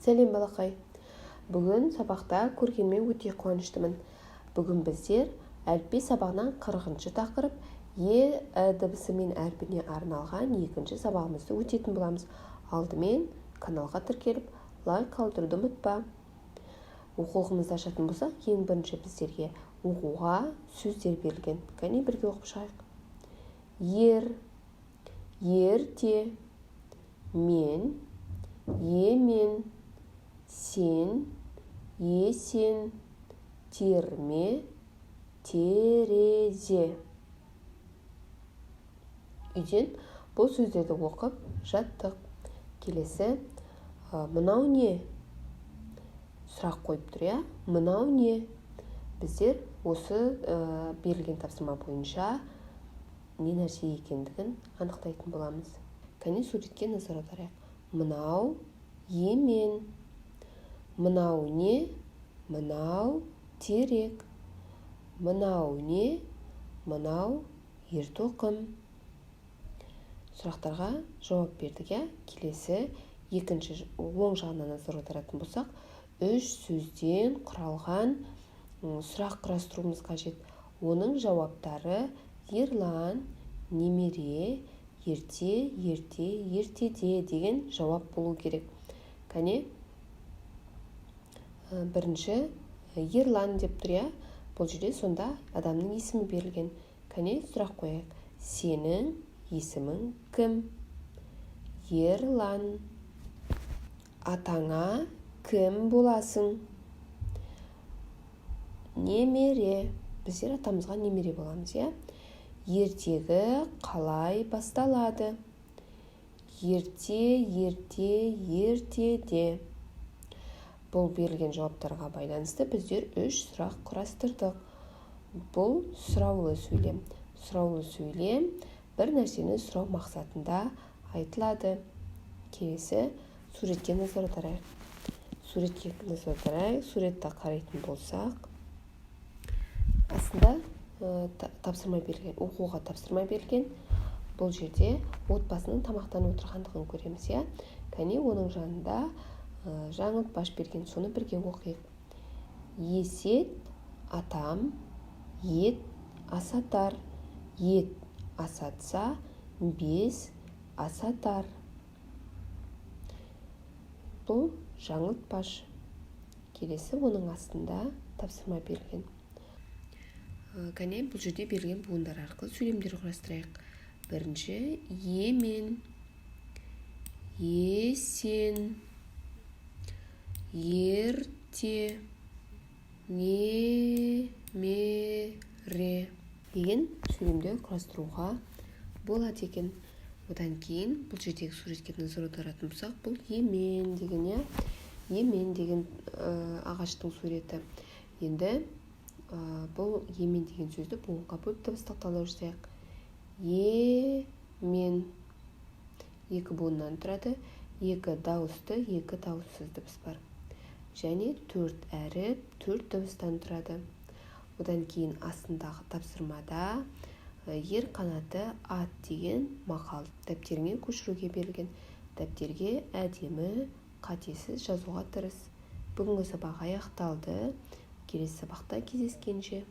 Сәлем, балақай! Бүгін сабақта көргеніме өте қуаныштымын. Бүгін біздер әліппе сабағынан 40-шы тақырып, е дыбысы мен әрпіне арналған екінші сабағымызды өтетін боламыз. Алдымен каналға тіркеліп, лайк қалдыруды ұмытпа. Оқулығымызды ашатын болсақ, ең бірінші біздерге оқуға сөздер берілген. Кәне, бірге оқып шығайық. Ер, ерте, мен, емен, сен, есен, терме, терезе. Үйден бұл сөздерді оқып жаттық. Келесі, мынау не? Сұрақ қойып тұр, иә? Мынау не? Біздер осы берілген тапсырма бойынша не нәрсе екендігін анықтайтын боламыз. Кәне, суретке назар аударайық. Мынау емен. Мынау не? Мынау терек. Мынау не? Мынау ертоқым. Сұрақтарға жауап бердік, иә? Келесі, екінші, оң жағына назар аударатын болсақ, үш сөзден құралған сұрақ құрастыруымыз қажет. Оның жауаптары: Ерлан, немере, ерте, ерте, ертеде деген жауап болу керек. Кәне, бірінші, Ерлан деп тұр, иә? Бұл жерде сонда адамның есімі берілген. Кәне, сұрақ қояйық: сенің есімің кім? Ерлан. Атаңа кім боласың? Немере. Біздер атамызға немере боламыз, иә? Ертегі қалай басталады? Ерте, ерте, ертеде. Бұл берілген жауаптарға байланысты біздер үш сұрақ құрастырдық. Бұл сұраулы сөйлем. Сұраулы сөйлем бір нәрсені сұрау мақсатында айтылады. Келесі, суретке назар аударайық. Суретке назар аударайық. Суретті қарайтын болсақ, астында тапсырма берілген, оқуға тапсырма берілген. Бұл жерде отбасының тамақтанып отырғандығын көреміз, иә? Кәне, оның жанында жаңылтпаш берген, соны бірге оқиық. Есет атам ет асатар, ет асатса, бес асатар. Бұл жаңылтпаш. Келесі, оның астында тапсырма берілген. Кәне, бұл жерде берілген буындар арқылы сөйлемдер құрастырайық. Бірінші: емен, есен, ерте, немере деген сөйлемдер құрастыруға болады екен. Одан кейін бұл жердегі суретке назар аударатын болсақ, бұл емен деген, иә, емен деген ағаштың суреті. Енді бұл емен деген сөзді буынға бөліп, дыбыстық талдау жасайық. Емен екі буыннан тұрады: екі дауысты, екі дауыссыз дыбыс бар және төрт әріп, төрт дыбыстан тұрады. Одан кейін астындағы тапсырмада «Ер қанаты ат» деген мақал дәптеріңе көшіруге берілген. Дәптерге әдемі, қатесіз жазуға тырыс. Бүгінгі сабақ аяқталды. Келесі сабақта кездескенше!